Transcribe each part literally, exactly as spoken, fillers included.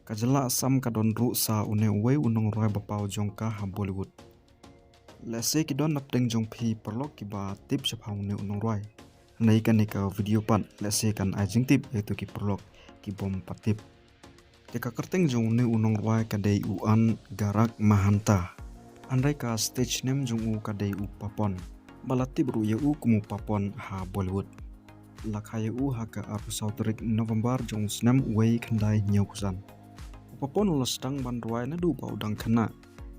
Ka jylla Assam ka don ruh sa une uwei u nongrwai ba paw jong ka ha Bollywood. Lehse ki don napdeng jong phi paralok kiba tip shaphang une u nongrwai. Hynrei kane ka video pat lehse kan ai jingtip ïa kito ki paralok ki bym pat tip. Te ka kyrteng jong une u nongrwai ka dei u Angarak Mahanta. Hynrei ka stage name jong u ka dei u Papon, ba la tip ruh ïa u kum u Papon ha Bollywood. La kha ïa u ha ka arphew saw tarik November jong u snem uwei khyndai hynñiewphew san. U Papon u la sdang ban rwai naduh ba u dang khynnah.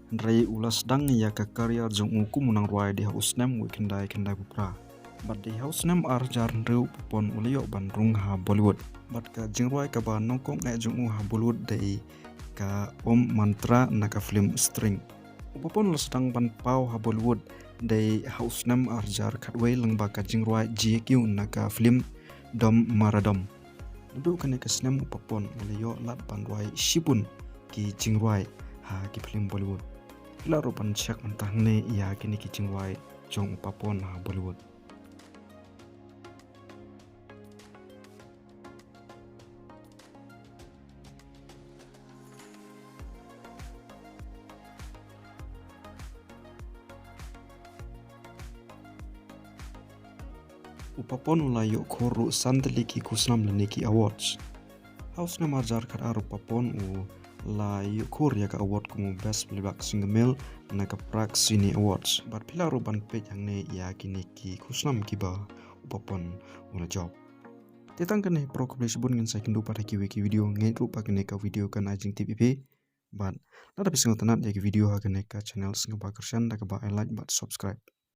Hynrei u la sdang ïa ka career jong u kum u nongrwai dei ha u snem uwei khyndai khyndaiphew phra. Bad dei ha u snem ar hajar hynriew u Papon u la ïoh ban rung ha Bollywood. Bad ka jingrwai kaba nyngkong eh jong u ha Bollywood dei ka Om Mantra na ka film String. U Papon u la sdang ban paw ha Bollywood dei ha u snem ar hajar khatwei lyngba ka jingrwai G Q na ka film Dum Mara Dum. Naduh kane ka snem u Papon u la ïoh lad ban rwai shibun ki jingrwai ha ki film Bollywood. Phi lah ruh ban check mynta hangne ïa kine ki jingrwai jong u Papon ha Bollywood. U Papon u la ïoh khur ruh san tylli ki khusnam lane ki awards. Ha u snem ar hajar khatar u Papon u la ïoh khur ïa ka award kum u Best Playback Singer Male na ka Prag Cine Awards. Bad phi lah ruh ban peit hangne ïa kine ki khusnam kiba u Papon u la jop. Te tang kane paralok, khublei shibun, ngin sa ïakynduh pat ha kiwei ki video. Ngeit ruh ba kane ka video kan ai jingtip ïa phi. Bad lada phi sngewtynnat ïa ki video ha kane ka channel Sngewbha Kyrshan da kaba ai like bad subscribe.